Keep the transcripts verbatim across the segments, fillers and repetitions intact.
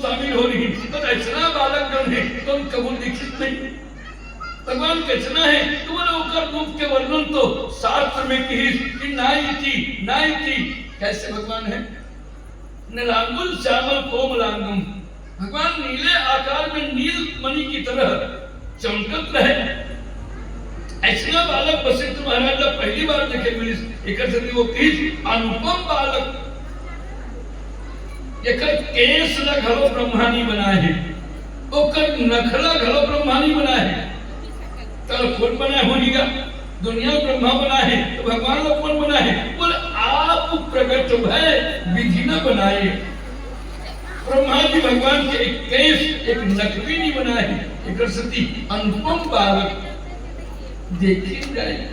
शामिल हो रही, तो अइसना बालक जौन हे, तो कभू दीक्षित नहीं। भगवान कइसना हे, तो बोले, ओकर रूप के वर्णन तो शास्त्र में किहिस कि नाइति, नाइति। कइसे भगवान हे? नीलांगुल श्यामल कोमलांगम। भगवान नीले आकार में नील मणि की तरह चमकत रहे। अइसना बालक वशिष्ठ महाराज ला पहली बार देखे मिलिस, एकर सेती वो किहिस अनुपम बालक। एकर केस ला घलो ब्रह्मा नइ बनाए हे, ओकर नखरा घलो ब्रह्मा नइ बनाए हे। त कोन बनाए होही गा? दुनिया ब्रह्मा बनाए हे, त भगवान ला कोन बनाए हे? बोले, आप प्रगट भए, विधि न बनाए। ब्रह्मा जी भगवान के एक केस, एक नख भी नइ बनाए हे, एकर सेती अनुपम बालक देखे जाए।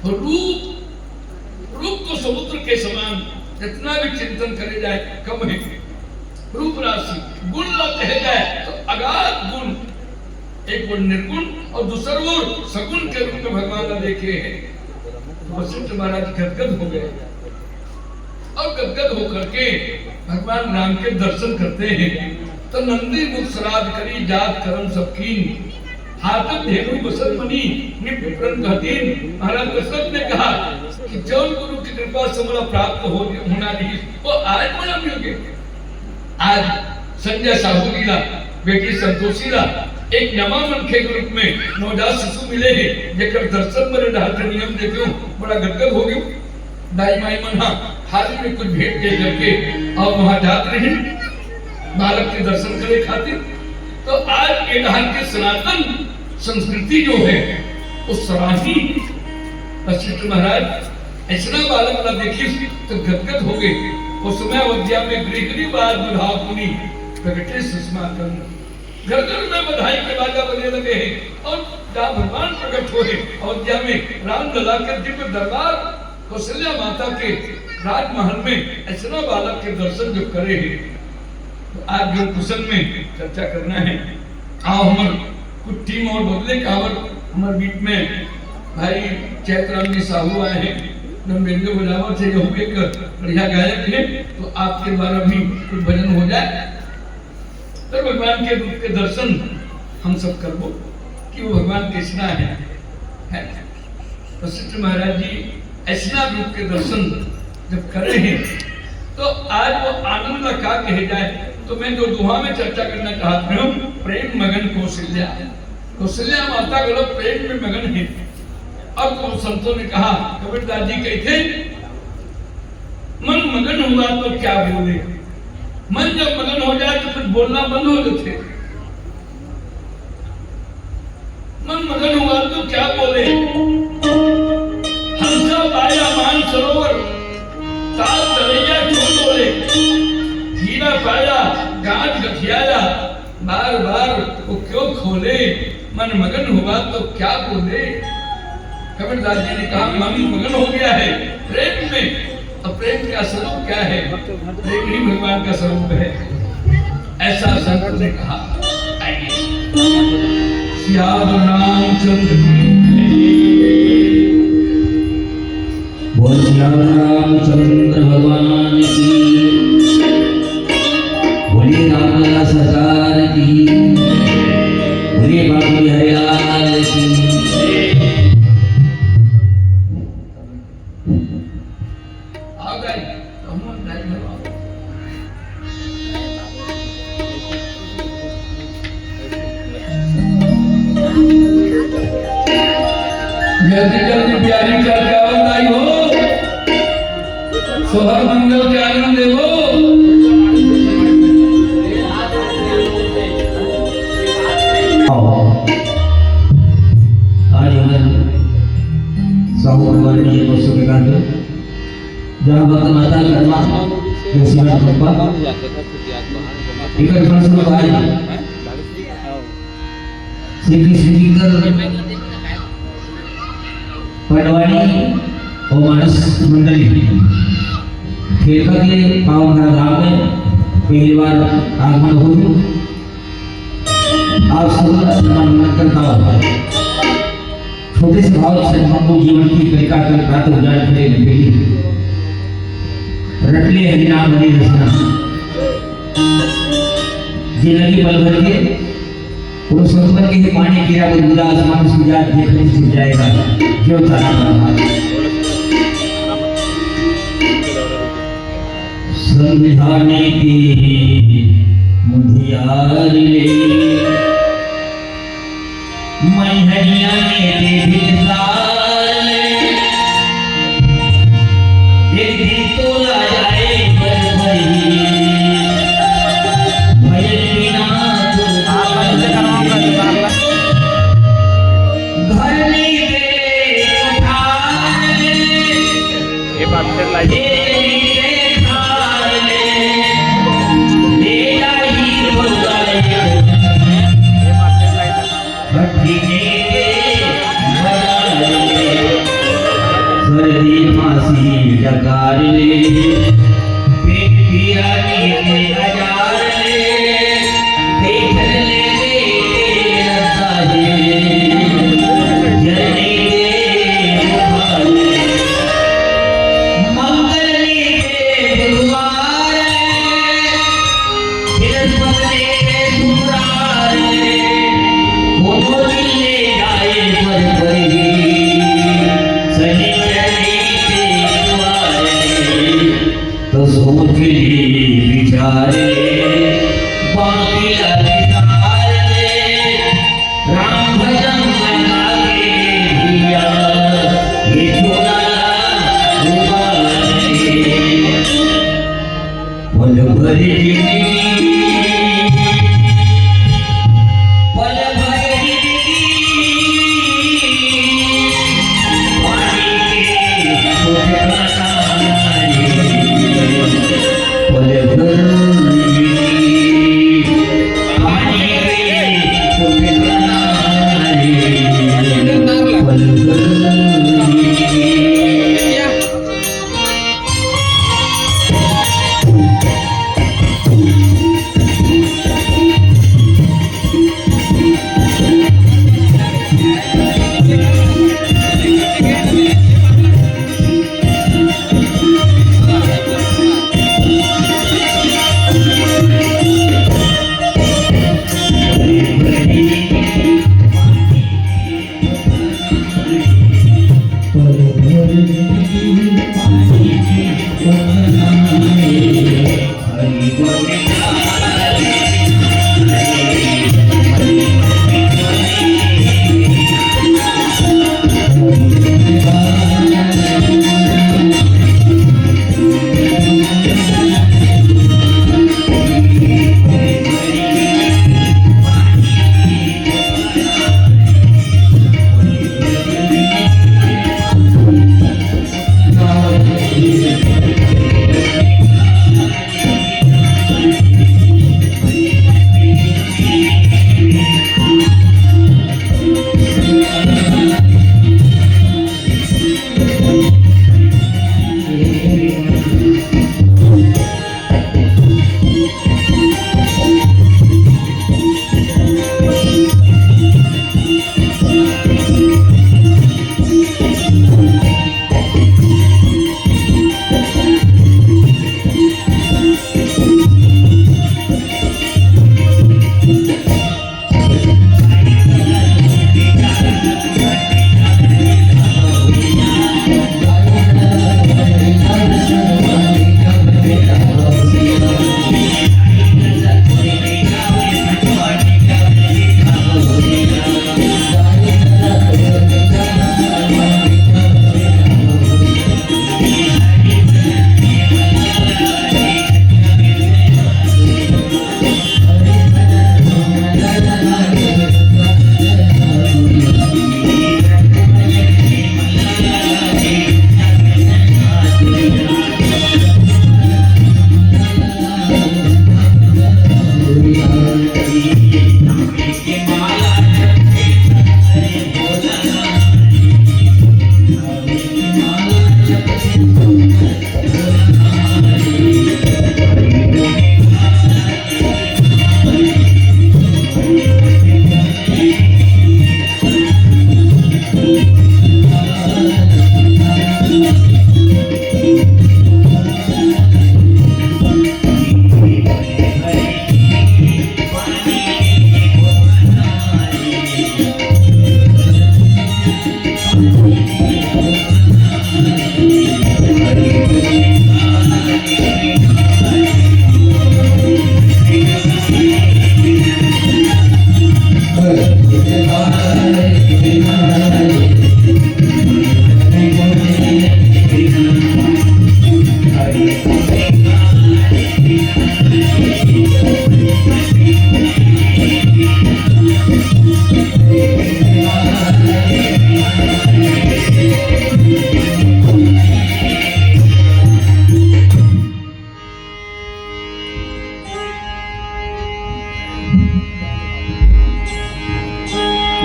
रूप, रूप तो समुद्र के समान, जितना भी चिंतन करे जाए, कम हे। रूप राशि, गुण ला कहे जाए, तो अगाध गुण। एक ओर निर्गुण अउ दूसर ओर सगुण के रूप में भगवान ला देखे हे। तो वशिष्ठ महाराज गदगद हो गए। अउ गदगद होकर के भगवान राम के दर्शन करते हे। तो नंदी मुख श्राद्ध करी, जात करम सब कीन। हाथ धेनु बसन मनी, निप विप्रन कहतीन। महाराज दशरथ ने कहा कि जौन गुरु की कृपा से मोला प्राप्त हो, होना रहिस, वो आज मोला मिल गे। आज संजय साहू जी ला, बेटी संतोषी ला, एक नवा मनखे के रूप में नवजात शिशु मिले हे, जेकर दर्शन बर ए डहर के नियम देखे हूँ, बड़ा गदगद हो गेंव। दाई माई मन हा थाली में कुछ भेंट दे करके अउ वहाँ जात रहिन बालक के दर्शन करे खातिर। तो आज ए डहर के सनातन संस्कृति जो हे, वो सराही। वशिष्ठ महाराज अइसना बालक ला देखिस तो गदगद हो गे। ओ समय अयोध्या में गृह गृह बार दुल्हा पुनि प्रगटे सुषमा कंद। घर घर में बधाई के बाजा बजे लगे हे अउ जहाँ भगवान प्रगट होए हे अयोध्या में रामलला के दिव्य दरबार, कौशल्या माता के राजमहल में अइसना बालक के दर्शन जब करे हे, तो आज जो कुशल में चर्चा करना हे, आओ हमर कुछ टीम अउ बदले, काबर हमर बीच में भाई चैतराम जी साहू आए हे, जो बेंजो बजावत हे, यहू एक बढ़िया गायक हे, तो आपके द्वारा भी कुछ भजन हो जाए। तो भगवान के रूप के दर्शन हम सब करबो कि वो भगवान कइसना हे, हे? वशिष्ठ महाराज जी अइसना रूप के दर्शन जब करे हे, तो आज वो आनंद ला का कहे जाए। तो मैं जो दोहा में चर्चा करना चाहत रहेंव, प्रेम मगन कौशल्या। कौशल्या माता घलो प्रेम में मगन हे। अब तो संतों ने कहा, कबीरदास जी कहिथे, "मन मगन हुआ तो क्या बोले।" मन जब मगन हो जाए तो कुछ बोलना बंद हो जाथे। मन मगन हुआ तो क्या बोले, हंसा पाया मान सरोवर, ताल तलैया क्यों डोले, हीरा पाया गाज गठियाया, बार बार वो क्यों खोले, मन मगन हुआ तो क्या बोले। कबीरदास जी ने कहा, मन मगन हो गया है प्रेम में। अब प्रेम का स्वरूप क्या है? प्रेम ही भगवान का स्वरूप है। ऐसा संत ने कहा। आइए। सियावर रामचंद्र की जय। बोल सियावर रामचंद्र भगवान की। बोलिए रामलला सरकार की। बोलिए बाबू हरिलाल की। आओ दाई, हम दाई घर आओ। जल्दी जल्दी तैयारी करके आओ दाई हो, सोहर मंगल के आनंद लेवो। आओ। आज हमर साहू भगवान जी के महोत्सव के कारण जहाँ भक्त माता कर्मा, जैसी बात बप्पा, इकर फल स्वरूप आज श्री कृष्ण जी कर पंडवानी और मानस मंडली खेलका के पावन धाम में पहली बार आगमन हुई। आप सब मन करता हो। छोटे से भाव से हम लोग जीवन की परिका कर प्रातः उजाड़ के लिए निकली। रट ले हरि नाम हरि रसना। जिंदगी पल भर के पुरुषोत्तम के पानी गिरा, बुलबुला आसमान से जा, देख नहीं छिप जाएगा। क्यों तारा बरबाद? समझाने की मुधियार ले, मैहरिया में दे बिचार ले। एक दिन तोला जाए बर परही, भजन बिना तो आप बंद कराओ, बंद, बंद। घर नहीं दे उधार ले। ये बात फिर लाई। ये बात फिर लाई। सर्दी खांसी डकार ले, पेट पीरा नींद हजार ले, देख ले देखे लगता है, जल्दी दे उधार ले। मंगल नीचे बुधवार ले, बृहस्पति के शुक्रार ले, कोनो दिन ले जाए पर परही, शनिचर नीचे बुधवार ले, तो सोच ले विचार ले, बाकी अधिकार ले, राम भजन लगा के भैया, ये चोला उबाले। पल भर जिंदगी, पल भर जिंदगी, पानी के छोटे कलाकारी, पल भर जिंदगी।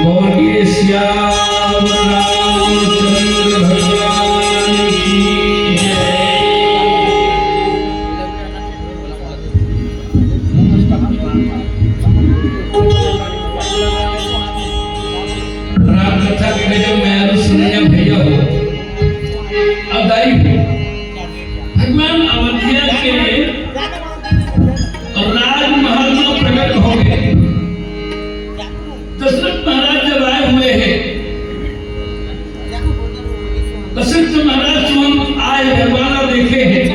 बोलिए श्याम रामचंद्र भगवान की जय। राम कथा के गजब में आलू सुनैया भैया हो। अब दाई हो, भगवान अवधिया के राजमहल में प्रकट हो गए। दशरथ महाराज जब आए हुए हैं, वशिष्ठ महाराज तुरंत आए, भगवान ला देखे हैं,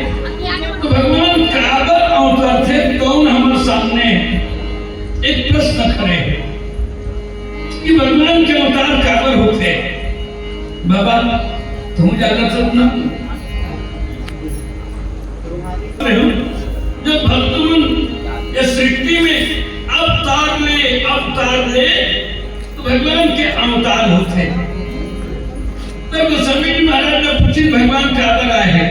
तो भगवान काबर अवतरथे, कौन हमर सामने एक प्रश्न खड़े है कि भगवान के अवतार काबर होथे? बाबा, तुम जानत हो ना? जो भक्तमन ये सृष्टि में अवतार ले, अवतार ले, तो भगवान के अवतार होथे। तो गोस्वामी जी महाराज ने पूछी, भगवान काबर आए हैं?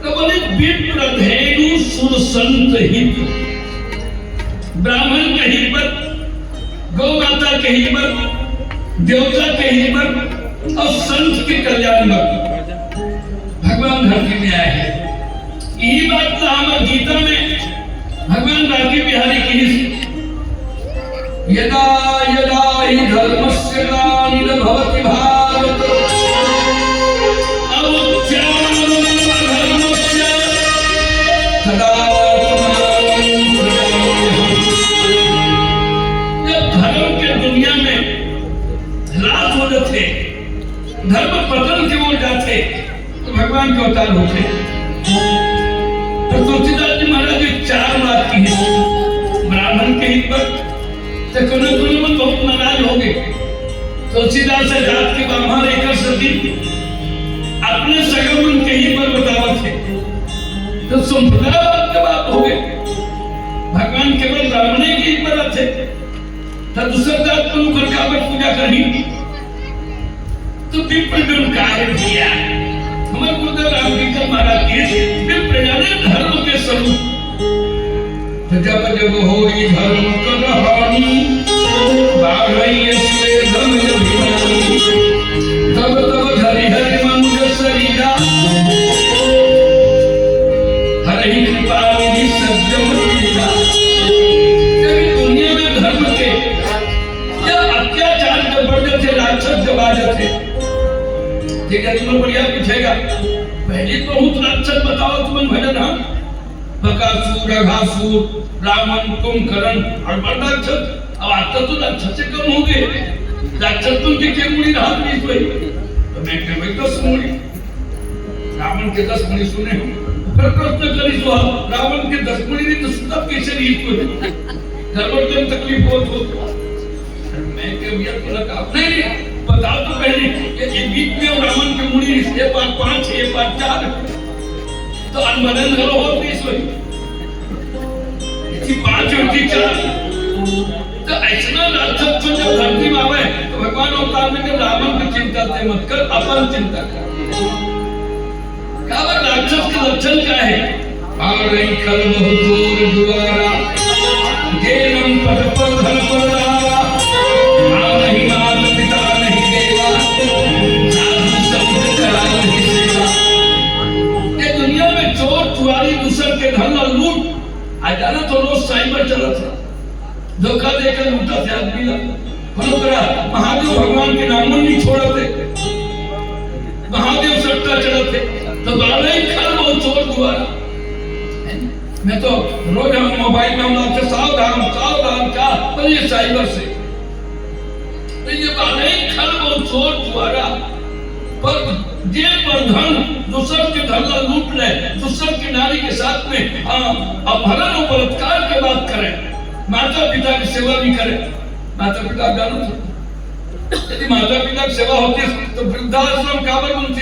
तो बोले, विप्रधेनु सुर संत हित, ब्राह्मण के हित बर, गौ माता के हित बर, देवता के हित बर और संत के कल्याण बर भगवान धरती में आए हैं। यही बात तो हमर गीता में भगवान बांके बिहारी कहिस, यदा यदा हि धर्मस्य ग्लानिर्भवति भारत, अभूत्थानमधर्मस्य तदात्मानं सृजाम्यहम्। जब धर्म के दुनिया में ह्रास हो जाथे, धर्म पतन के ओर जाथे, तो भगवान के अवतार होथे। तो तुलसीदास जी महाराज जी चार बात कही, ब्राह्मण के हित बर, तो कोनो कोनो मन बहुत नाराज हो गए। तुलसीदास से जात के बाम्हर एकर सती अपने सगा मन के हित बर बतावत हे। तो संप्रदायवाद के बात हो गए, भगवान केवल ब्राह्मणे के हित बर आथे, तो दूसर जात मन ओकर काबर पूजा करही? तो विप्र जन काहे किया? हमर गुरुदेव रामकृष्ण महाराज के विप्र जाने धर्म के स्वरूप। तो जब जब होई धर्म कर हानि, बाढ़ई असुरे धन अभिमानी। तब तब धरि हरि मनुज शरीरा, हरहि कृपा निधि सज्जन पीरा। जब दुनिया में धर्म के जब अत्याचार जब बढ़ जाथे, राक्षस जब आ जाथे, ठीक है, तुमन बढ़िया पूछेगा, पहले बहुत राक्षस बताओ तुमन भजन, हम बकासुर, अघासुर, रावण, कुंभकर्ण और बड़ राक्षस। अब आज तक तो राक्षस से कम हो गए, राक्षस तो उनके के मुड़ी रहा नहीं कोई, तो मैं कहूँ दस मुड़ी। रावण के दस मुड़ी सुने हो, फिर प्रश्न करी तो रावण के दस मुड़ी नहीं तो सुतब कैसे नहीं कोई? गड़बड़ तो तकलीफ बहुत हो। मैं के भैया थोड़ा काम नहीं, नहीं, बताओ तो पहले, ये, ये बीच में रावण के मुड़ी, ये पार पाँच, ये पार चार, तो अनबनन घलो होत नहीं सोई। इसी पाँच और की चार, तो ऐसना राक्षस तो जब धरती में आवे, तो भगवान अवतार में के रावण की चिंता ते मत कर, अपन चिंता कर। काबर राक्षस के लक्षण का है? पारई खल बहु चोर जुआरा, जेनम पट पर धन पर लारा, मानहि मात पिता नहीं देवा, साधु संत करा नहीं सेवा। ये दुनिया में चोर चुआरी दूसर के धन ला लूट, आ जाना तो रोज साइबर चलत है, धोखा देकर लूटत है आदमी ला। कोनो तरह महादेव भगवान के नाम नहीं छोड़त हे, महादेव सट्टा चलत हे, तो बारह ही खल वो चोर दुआरा। मैं तो रोज हम मोबाइल में हम आपसे सावधान, सावधान, क्या बोलिए साइबर से। तो ये बारह ही खल वो चोर दुआरा, पर जे पर धन दूसर के धन ला लूट ले, दूसर के नारी के साथ में, हाँ, अपहरण और बलात्कार के बात करे, माता पिता की सेवा नहीं करे। माता पिता आप जानत हो, यदि माता पिता की सेवा होती तो वृद्धाश्रम काबर बनती?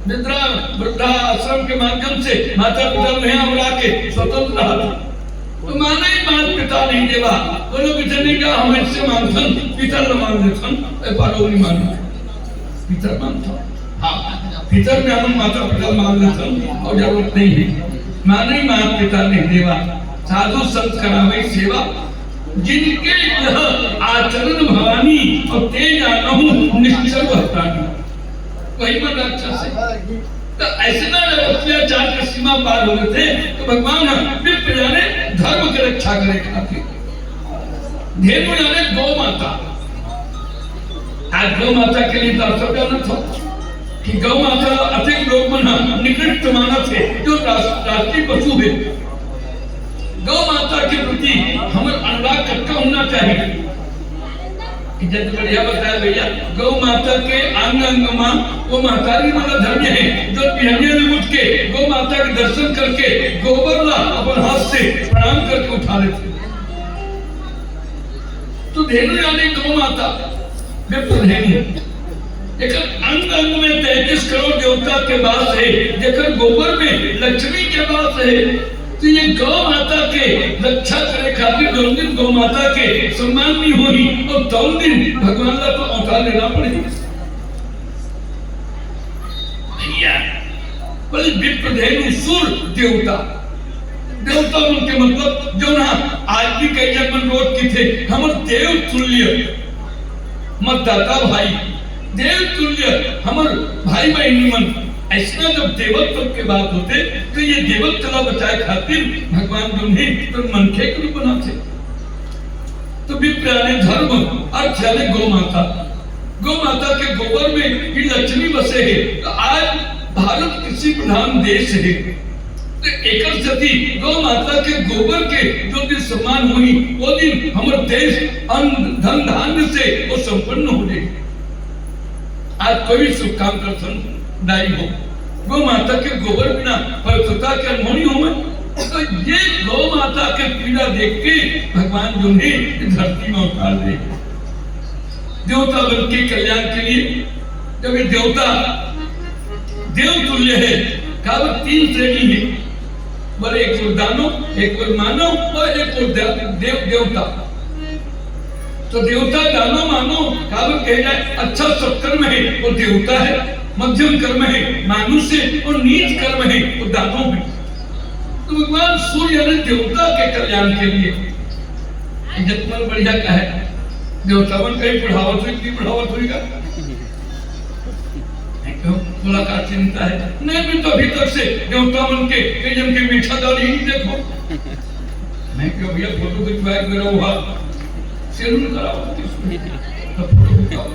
वृद्धा, वृद्धाश्रम के माध्यम से माता पिता में हमरा के स्वतंत्र रहत। तो माने ही मात पिता नहीं देवा, कोनो किथे नहीं कहा, हम इससे मांगथन, पितर न मांग लेथन, ए पारो नहीं मांग, पितर मांगथन। हाँ, पितर में हम माता पिता मांग लेथन और जरूरत नहीं है। माने ही मात पिता नहीं देवा, साधु संत करावे सेवा, जिनके यह आचरण भवानी, अउ ते जानहु निश्चल वह प्राणी। वही मन राक्षस हे। त अइसना जब अत्याचार के सीमा पार हो गे थे, त भगवान ह विप्र जाने धर्म के रक्षा करे खातिर धेनु जाने गौ माता। आज गौ माता के लिए तो आप सब जानत हो कि गौ माता अतेक लोग मन ह निकृष्ट मानत हे, जो रास-, राष्ट्रीय पशु हे। गौ माता के प्रति हमर अनुराग कतका होना चाहिए। इज्जत बढ़िया बताए भैया, गौ माता के अंग अंग मा वो महतारी मन ला धन्य हे, जो बिहनिया ले उठ के गौ माता के दर्शन करके गोबर ला अपन हाथ से प्रणाम करके उठा लेथे। तो धेनु यानी गौ माता, विप्र धेनु। एकर अंग अंग में तैंतीस करोड़ देवता के वास हे, जेकर गोबर में लक्ष्मी के वास हे। तो ये गौ माता के रक्षा करे खातिर, जौन दिन गौ माता के सम्मान नहीं होही, अउ तौन दिन भगवान ला तो अवतार लेना पड़ही। भैया, बोले विप्र धेनु सुर देवता। देवता मन के मतलब, जौन ह आज भी कई जन मन रोज किथे, हमर देव तुल्य मतदाता भाई, देव तुल्य हमर भाई बहिनी मन। अइसना जब देवत्व के बात होथे, त ये देवत्व ला बचाए खातिर भगवान जौन हे, तो मनखे के रूप बनाथे। तो विप्र यानी धर्म, अर्थ यानी गौ माता। गौ माता के गोबर में ही लक्ष्मी बसे हे। तो आज भारत कृषि प्रधान देश हे, तो एकर सेती गौ माता के गोबर के जौन दिन सम्मान होही, वो दिन हमर देश अन्न धन धान्य से वो संपन्न हो जाही। आज कोई शुभ काम करथन, दाई हो, गौ माता के गोबर बिना पवित्रता के अनुभव नहीं होवे। तो ये गौ माता के पीड़ा देख के भगवान जौन हे धरती में अवतार ले, देवता बन के कल्याण के लिए। जब ये देवता देव तुल्य हे, काबर तीन श्रेणी हे, बोले एक ओर दानव, एक ओर मानव अउ एक ओर दे-, देव, देवता। तो देवता दानव मानव काबर कहे जाए, अच्छा सत्कर्म हे वो देवता हे, मध्यम कर्म हे मानुष हे अउ नीच कर्म हे वो दानव हे। तो भगवान सूर्य ने देवता के कल्याण के लिए, जतमन बढ़िया कहे, देवता मन कहीं बढ़ावत होही, नहीं बढ़ावत होही का? नहीं तो मुलाकात चिंता हे। नहीं, मैं तो अभी तक से देवता मन के कई जन के मीठा दाढ़ी नहीं देखो। मैं कहों भैया फोटो खिंचवाए के रहो, हाँ। सैलून कराओ, तो फोटो खिंचवाओ।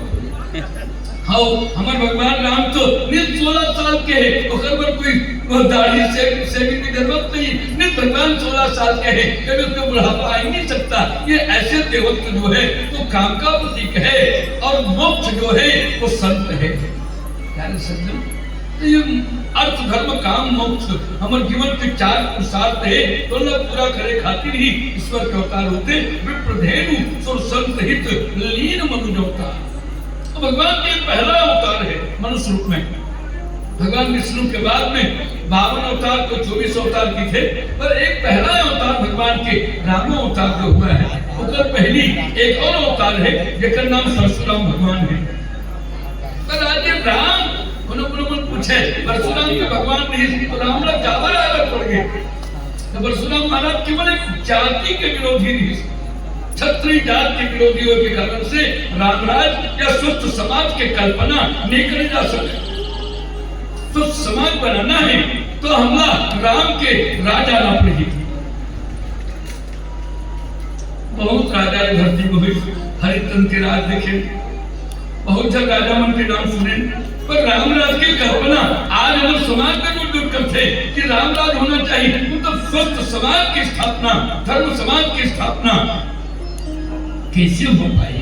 हाँ, हमर भगवान राम तो नित सोलह साल के हे, ओकर बर कोई वो दाढ़ी से, shaving की जरूरत नहीं। नित भगवान सोलह साल के हे, कभी उसको बुढ़ापा आ ही नहीं सकता। ये ऐसे देवत्व जो हे, वो काम का प्रतीक हे, अउ मोक्ष जो हे, वो संत हे। प्यारे सज्जन, तो ये अर्थ, धर्म, काम, मोक्ष हमर जीवन के चार पुरुषार्थ हे, तो ला पूरा करे खातिर ही ईश्वर के अवतार होथे। विप्र धेनु सुर संत हित लीन मनुज अवतार। तो भगवान के पहला अवतार हे मनुष्य रूप में। भगवान विष्णु के बाद में बावन अवतार तो चौबीस अवतार किथे, पर एक पहला अवतार भगवान के राम अवतार जो हुआ हे, ओकर पहली एक अउ अवतार हे, जेकर नाम परशुराम भगवान हे। पर आज ये राम, कोनो कोनो मन पूछे, परशुराम के भगवान नहीं, तो राम ला काबर आए बर पड़ गे? तो परशुराम महाराज केवल एक जाति के विरोधी नहीं, क्षत्रिय जात के विरोधी होय के कारण से रामराज या स्वस्थ समाज के कल्पना नहीं करे जा सके। स्वस्थ समाज बनाना हे तो हमला राम के राज आना पड़ही। बहुत राजा ये धरती में होइस, हरिश्चंद्र के राज देखे, बहुत जन राजा मन के नाम सुने, पर रामराज के कल्पना आज हमर समाज में कुछ दूर करथे कि रामराज होना चाहिए। मतलब स्वस्थ समाज की स्थापना, धर्म समाज की स्थापना कैसे हो पाई?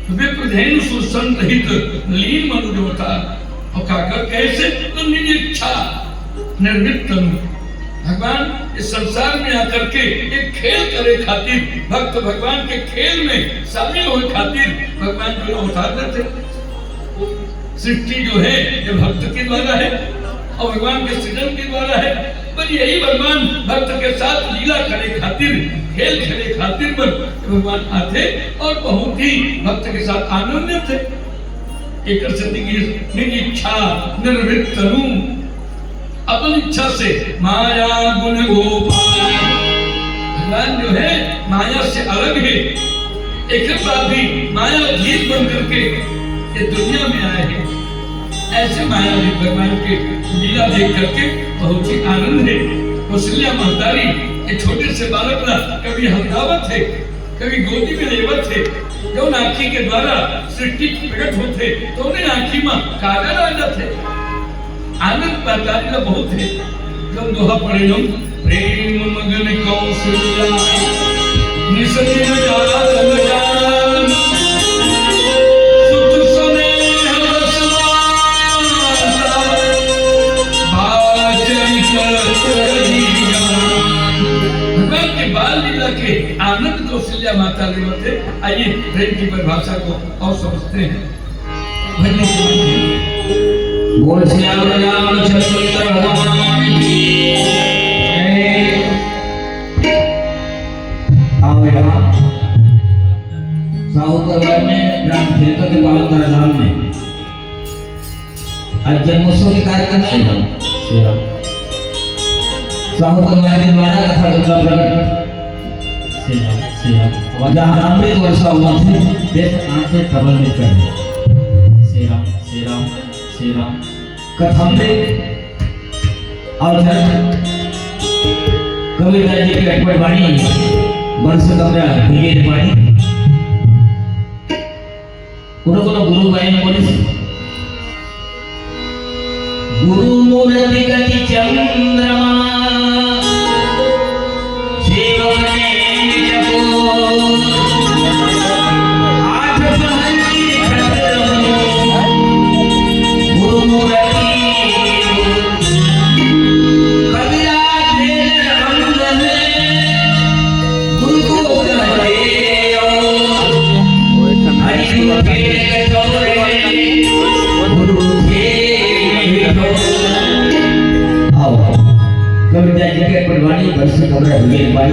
तो विप्र धेनु सुर संत हित लीन मनुज अवतार। अउ काकर, कैसे? तो निज इच्छा निर्मित तनु। भगवान इस संसार में आकर के एक खेल करे खातिर, भक्त भगवान के खेल में शामिल होए खातिर भगवान जो अवतार लेथे। सृष्टि जो हे, ये भक्त के द्वारा हे अउ भगवान के सृजन के द्वारा हे। पर यही भगवान भक्त के साथ लीला करे खातिर, खेल खेले खातिर बर भगवान आथे अउ बहुत ही भक्त के साथ आनंदित हे। एकर सेती कि निज इच्छा निर्मित तनु, अपन इच्छा से माया गुण गोपाल। भगवान जो हे माया से अलग हे, एकर बाद भी माया अधीन बन करके ये दुनिया में आए हे। ऐसे मायावी भगवान के लीला देख करके बहुत ही आनंद हे। कौशल्या महतारी ये छोटे से बालक ला कभी हल्लावत हे, कभी गोदी में लेवत हे, जौन आँखी के द्वारा सृष्टि प्रकट होथे, तो उन्हें आँखी में काजल आ जाथे। आनंद महतारी ला बहुत हे। जौन दोहा पढ़े लोग, प्रेम मगन कौशल्या, निस दिन जात न जान, सुत स्नेह बस माता, बाल चरित करी जान। भगवान के बाल लीला के आनंद कौशल्या माता लेवत हे। आइए, प्रेम की परिभाषा को और समझते हैं। भजन के माध्यम से। बोल सियावर रामचंद्र भगवान की जय। आओ यहाँ। साहू परिवार में ग्राम खेलकर के पावन धाम में आज जन्मोत्सव के कार्यक्रम हे। श्री राम, श्री राम। साहू परिवार के द्वारा कथा गंगा प्रकट। श्री राम, श्री राम। जहाँ अमृत वर्षा होवत हे, बेस आँख से प्रबंधित कर। श्री राम, श्री राम, श्री राम। कथा में अवसर कविता जी के अटपट वाणी, वर्ष कमरा विजय पाणी। कोनो कोनो गुरु भाई बोलिस, गुरु मूरति गति चंद्रमा, सेवक नेम जपो, आठ पहर लिखत रहूं, गुरु मूरति कबीरा भेल अंग है, गुरु को कहते हो। हरि गुरु के कठोर है, गुरु के कठोर। आओ, कविता जी के पटवानी बरसू कमरा हुए भाई।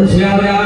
सियावर